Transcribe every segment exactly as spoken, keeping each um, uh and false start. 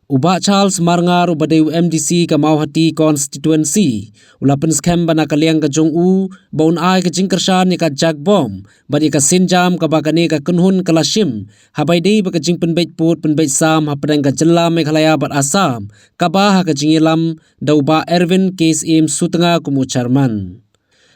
U Bah Charles Marngar, uba dei u M D C ka Mawhati Constituency, u la pynskhem ba na ka liang ka jong u ba un ai ka jingkyrshan ïa ka jakbom bad ïa ka sienjam kaba kane ka kynhun ka la shim, haba ïadei bad ka jingpynbeit pud pynbeit sam hapdeng ka jylla Meghalaya bad Assam, kaba ha ka jingïalam da u Bah Erwin K Syiem Sutnga kum u chairman.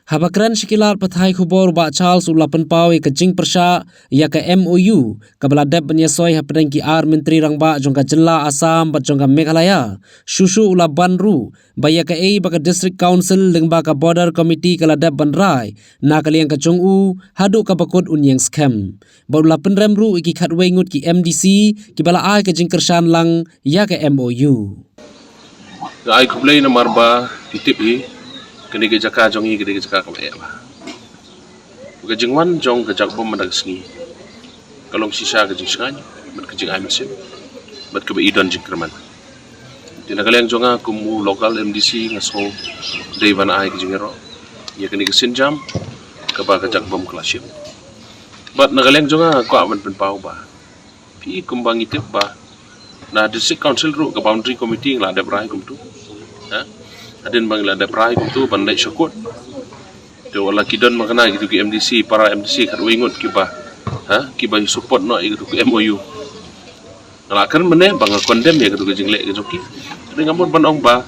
Haba kren sha ki lad pathai khubor, u Bah Charles u la pynpaw ïa ka jingpyrshah ïa ka M O U kaba la dep ban ïasoi hapdeng ki ar myntri rangbah jong ka jylla Assam bad jong ka Meghalaya. Shuh shuh u la ban ruh ba ïa kaei ba ka District Council lyngba ka Border Committee ka la dep ban rai na ka liang ka jong u, haduh kaba kut un ïeng skhem. Bad u la pynrem ruh ïa ki khatwei ngut ki M D C kiba la ai ka jingkyrshan lang ïa ka M O U. Nga ai khublei namar ba phi tip hi, kane ka jaka jong ngi, kane ka jaka kaba eh bha. Ka jingwan jong ka jakbom mynta ka sngi ka long shisha ka jingshngaiñ bad ka jingai mynsiem bad kaba i don jingkyrmen. Te na ka liang jong nga kum u local M D C, nga sngew dei ban ai ka jingïaroh ïa kane ka sienjam kaba ka jakbom ka la shim. Bad na ka liang jong nga, nga kwah ban pynpaw ba phi, kumba ngi tip ba na District Council ruh ka Boundary Committee ngi la dep rai kumtu. Ha? Hadien ba ngi la dep rai kumtu ban leit sha court, te wat la ki don ma kane kitu ki M D C, para M D C khatwei ngut kiba, ha, kiba support noh ïa kitu ki M O U. Nga la kren mynne ba nga condemn ïa kitu ki jingleh ka jong ki. Te nga mut ban ong ba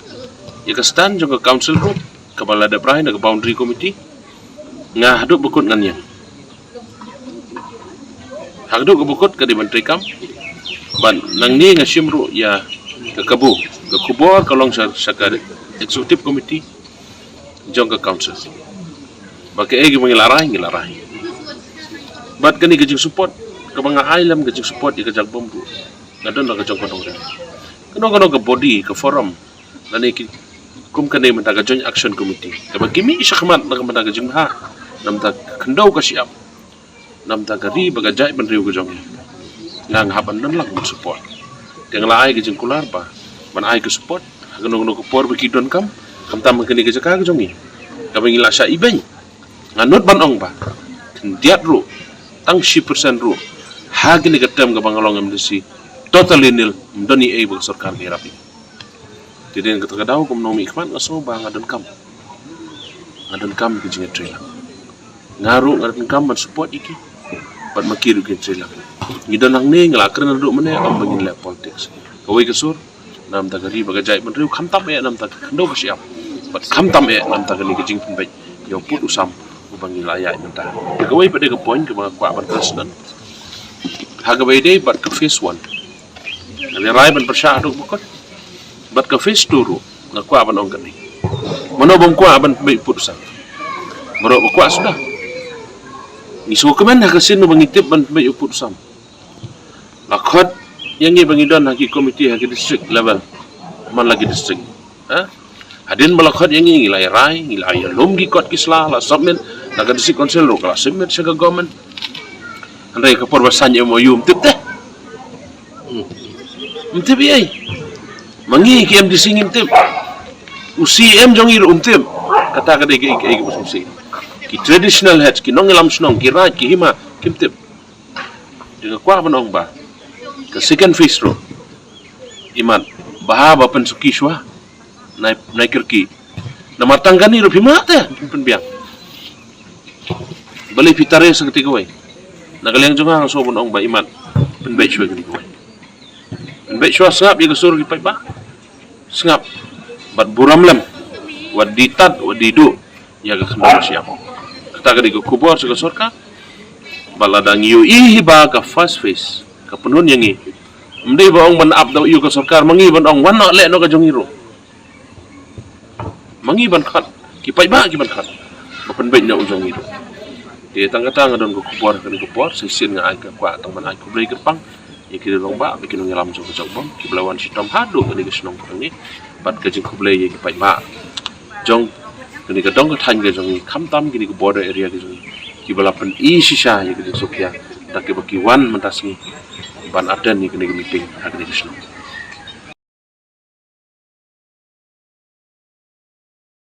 ïa ka stand jong ka Council ruh kaba la dep rai na ka Boundary Committee, nga haduh ba kut ngan ïeng. Haduh kaba kut ka dei ban treikam. Bad nangne nga shim ruh ïa ka kabu, ka khubor ka long sha, sha ka Executive Committee jong ka Council ba kaei kaba ngi la rai, ngi la rai. Bad kane ka jingsupport kaba nga ai lem, ka jingsupport ïa ka jakbom ruh, nga don la ka jong ka nongrim. Kano kano ka body, ka forum, lane ki, kum kane mynta ka Joint Action Committee, kaba ki mih shakhmat na ka mynta ka jingbha, na mynta ka khyndew ka shyiap, na mynta ka ri bad ka jaitbynriew ka jong ngi, nga, nga hap ban don lang ban support. Te nga la ai ka jingkular ba ban ai ka support ha kano kano ka por ba ki donkam, khamtam ha kane ka jaka ka jong ngi kaba ngi la shah ibeiñ. Nga nud ban ong ba khyndiat ruh, tang shi percent ruh ha kane ka term kaba nga long M D C, totally nil, ym don ei ei ba ka sorkar ka ïarap ïa. Te dei na kata ka daw, kum u nongmihkhmat, nga sngew ba nga donkam, nga donkam ka jingïatreilang. Nga ruh nga donkam ban support ïa ki bad ma ki ruh kin treilang. Ngi don hangne, nga la kren naduh mynne, ym ba ngin leh politics. Kawei ka sur, na bynta ka ri bad ka jaitbynriew, khamtam eh na bynta ka khyndew ka shyiap, bad khamtam eh na bynta kane ka jingpynbeit ïa u pud u sam uba ngi la ïaid mynta. Kawei pat de ka point kaba nga kwah ban kren shisha, ha kaba ïadei bad ka phase one, nga la rai ban pyrshah haduh ba kut. Bad ka phase two ruh, nga kwah ban ong kane, mano bym kwah ban pynbeit u pud u sam? Baroh ba kwah suda. Ngi sngewkmen ha ka sien ba ngi tip ban pynbeit u pud u sam, la khot ïa ngi ba ngi don ha ki committee ha ki district level, man la ki district. Ha? Hadien ba la khot ïa ngi, ngi la ïarai, ngi la ïalum ki kot ki sla, la submit na ka District Council ruh, ka la submit sha ka government. Hynrei ka por ba sign M O U, ym tip te. Hmm. Ym tip ei ei. Ma ngi ki M D C ngim tip. U C M jong ngi ruh um tip. Kata ka dei kaei kaei kaba sngewsih. Ki traditional heads, ki nongïalam shnong, ki raid, ki hima, kim tip. Te nga kwah ban ong ba ka second phase ruh, imat, bha ba pynsuki shuwa, nai, nai kyrkieh. Namar tang kane ruh phi mad te pynbiang. Balei phi tare sa kata kawei? Na ka liang jong nga, nga sngew ban ong ba imat, pynbeit shuwa kane kawei. Pynbeit shuwa, sngap ïa ka sur ki paidbah. Sngap bad burom lem, wat die tad, wat die duh ïa ka khyndew ka shyiap. Kata ka dei ka khubor sha ka sorkar. Bad lada ngi ïohi hi ba ka first phase ka pynhun ïa ngi, ym dei ba ong ban ap da u ïa ka sorkar, ma ngi ban ong, wan noh leh noh ka jong ngi ruh. Ma ngi ban khot, ki paidbah ki ban khot, ba pynbeit noh u jong ngi ruh. Te tang kata nga don ka khubor, kane ka por, sa shisien nga ai, ka kwah tang ban ai khublei kyrpang ïa ki rangbah bad ki nongïalam jong ka jakbom kiba la wan shitom haduh kane ka shnong ka jong ngi. Bad ka jingkhublei ïa ki paidbah jong kane ka dong ka thaiñ ka jong ngi, khamtam kine ki border area ka jong ngi, kiba la pyni shisha ïa ka jingsngewkhia da kaba ki wan mynta sngi ban attend ïa kane ka meeting ha kane ka shnong.